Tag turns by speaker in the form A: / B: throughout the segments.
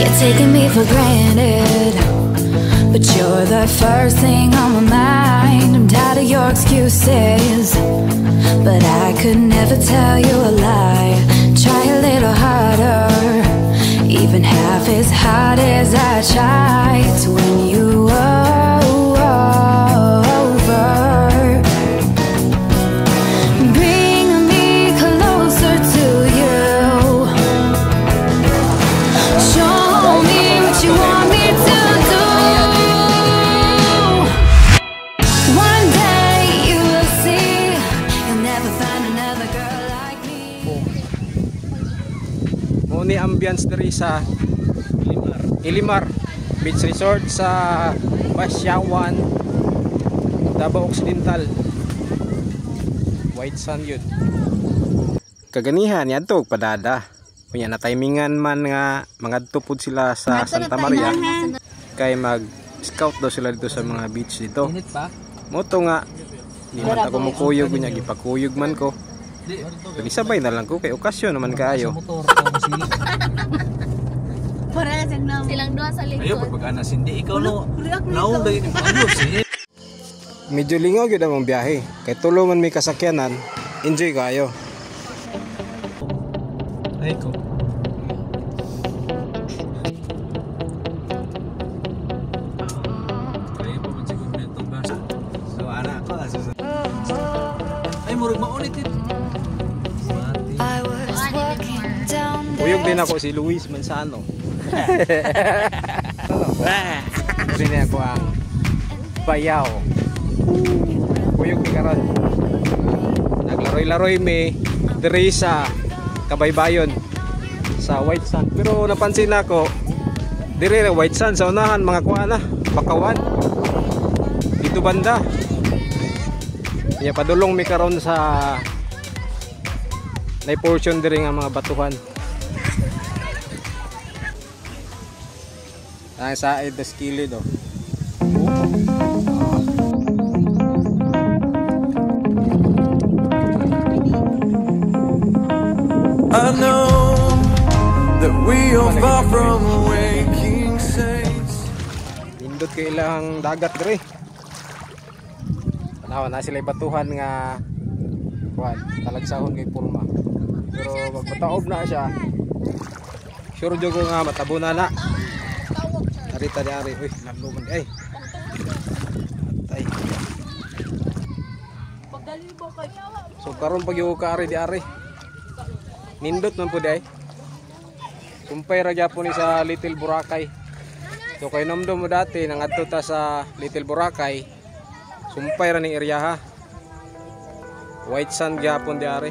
A: You're taking me for granted, but you're the first thing on my mind. I'm tired of your excuses, but I could never tell you a lie. Try a little harder, even half as hard as I try to win you over. Bring me closer to you. Show me what you want me to do. One day you will see you'll never find another girl like me.
B: Mao ni ambience diri sa Ilimar Beach Resort sa Basyawan, Davao Occidental. White sand yun. Kaganihan niadto og padada. Unya na timingan man nga mangadto pud sila sa Santa Maria kay mag scout daw sila dito sa mga beach dito.
C: Init pa?
B: Mao to nga di man ako mukuyog, unya gipakuyog man ko. Sabay na lang ko kay okasyon naman kaayo.
C: Motor, kung sila.
D: Para silang duha sa
C: Ayaw,
D: likod.
C: pag anas hindi. Ikaw no, naong dahil yung ayos eh.
B: Medyo lingaw gyud ang biyahe. Kay tulo man may kasakyanan, enjoy kaayo.
C: Ay ko. Kaya pa man siguro na itong bus.
B: So ana ako.
C: Ay, murag maunit ito. Mati.
A: I was walking down
B: Kuyog din ako si Luis Manzano. Rin ako ang bayaw. Kuyog ni karon. Naglaroy-laroy mi diri sa Kabaybayon sa White Sand. Pero napansin nako diri ra White Sand sa unahan, mga kuha na, bakawan. Dito banda. Nya padulong mi karon sa nay portion diri nga mga batuhan. Ang sa das kilid oh.
E: I know that we are far from waking saints.
B: Nindot kay ilang dagat diri. Tanawa na sila batuhan nga kuan, talagsahon kay porma. Pero magpataob na siya. Sure jud ko nga matabo na na. Ari ta di ari. Uy, lamlo man di ay. Atay. So karon pag ka ari di ari. Nindot man pud ay. Kumpay ra gyapon ni sa Little Boracay. So kay nomdom mo dati nangadto ta sa Little Boracay. Sumpay ra ning area ha. White sand gyapon di ari.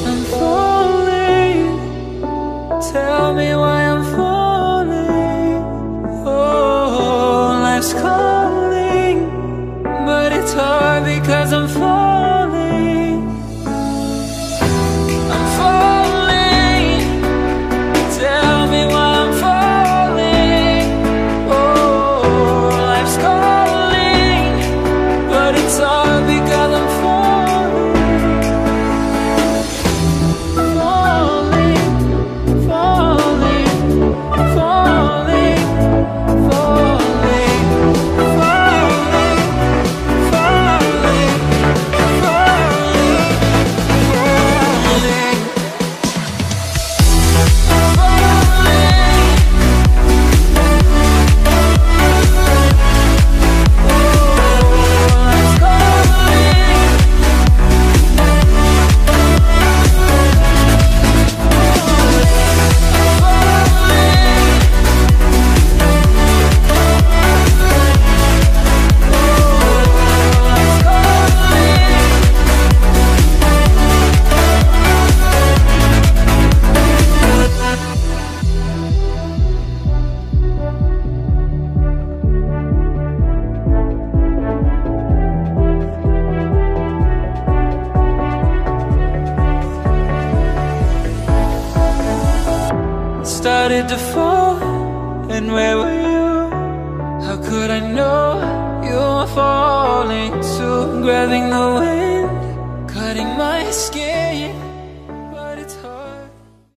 E: I'm falling. Tell me why I'm falling. Oh, life's calling, but it's hard because I'm falling. I'm falling. Tell me why I'm falling. Oh, life's calling, but it's hard because I'm falling. Falling, falling, falling, falling, falling, falling, falling, falling, falling. Life's calling. Started to fall, and where were you? How could I know you were falling too? Grabbing the wind, cutting my skin.